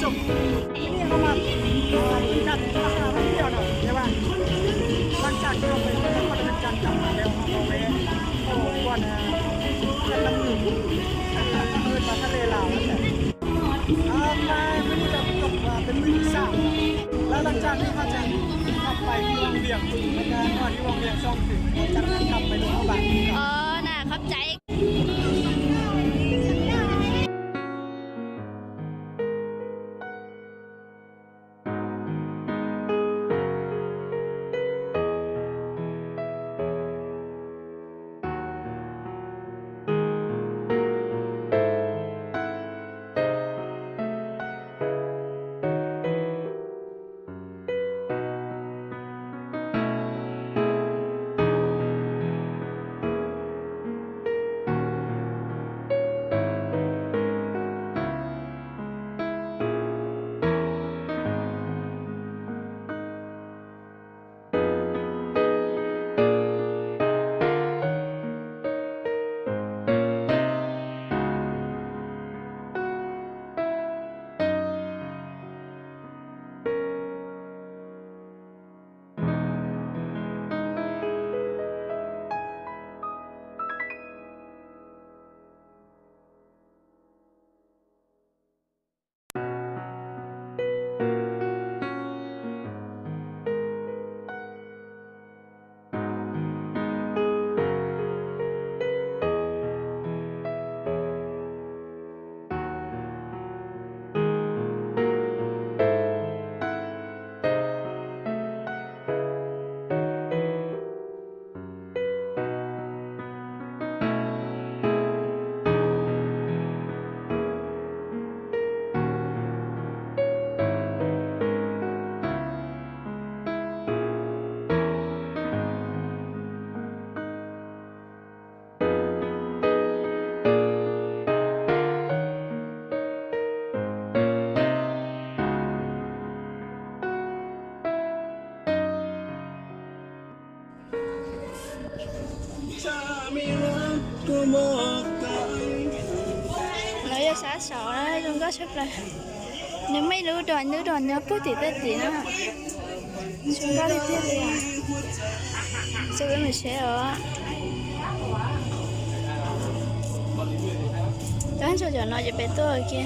Cái này nó mà, ờ, mình chặt thì nó là rất nhiều rồi, các bạn. Bạn chặt thì không phải, không có được chặt chặt mà đều không có bé. Không có quan, ờ, rất là mừng. Rất là cảm ơn và rất là lào lắm này. Ờ, hôm nay mình đi tập trung vào cái mình đi xa. Đó là chặt thì họ chặt, họ phải đi làm việc. Người ta họ đi làm việc xong thì họ chặt, họ phải được các bạn. Ờ, nè, khớp cháy. Lawv yog sab saud na, zoo nkauj tshaj plaws. Nws muaj ib lub dom, lub dom nyob puag tim tej tim na. Zoo nkauj tiag tiag li. Xub peb mus seb os. Tab ntshai cov no ces peb tuaj ua ke.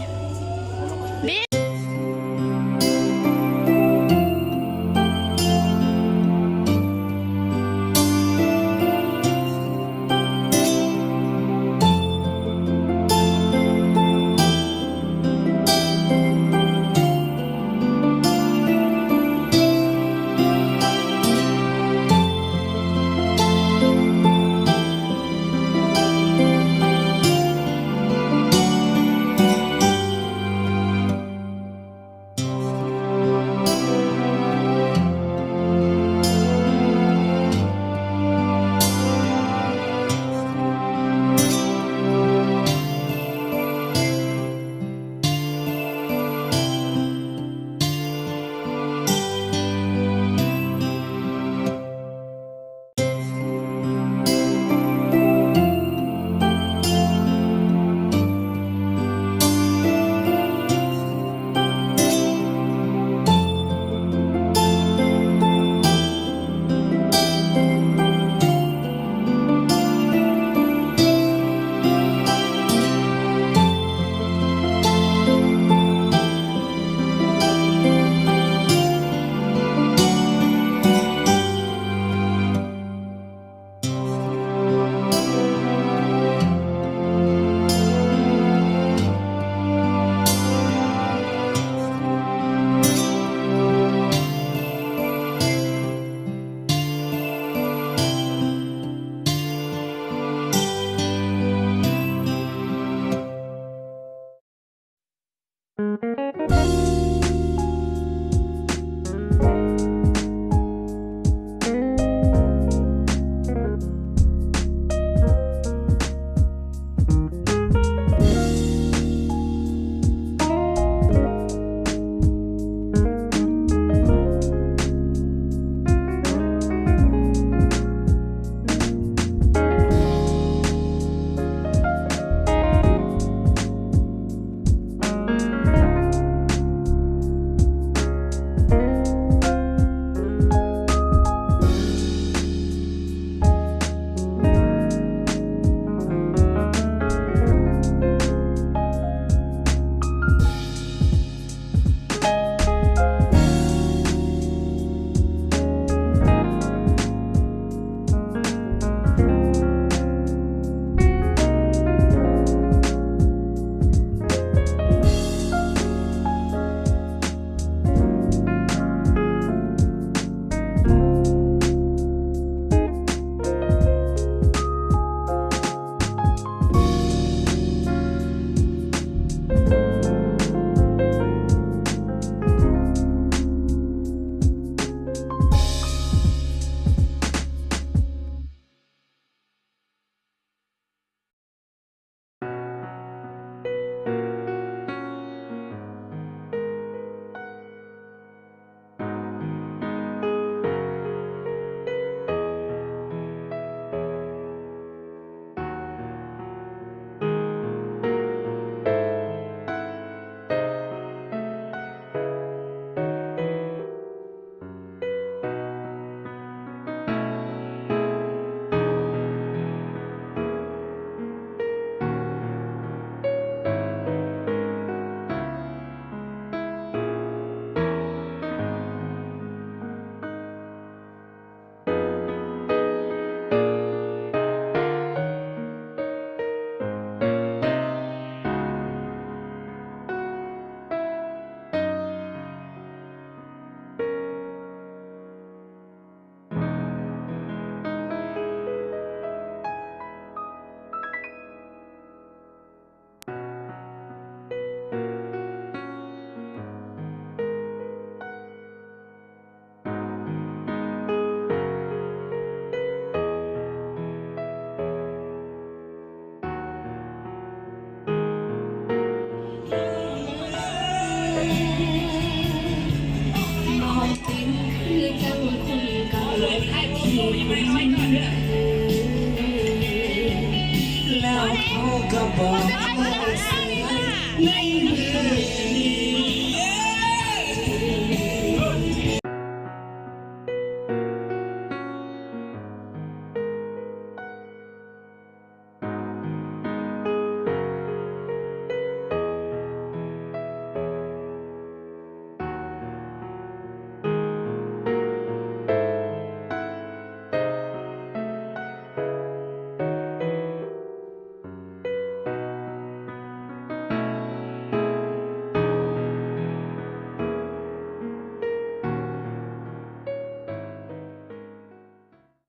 Lawv hais ua mus mus mus mus mus.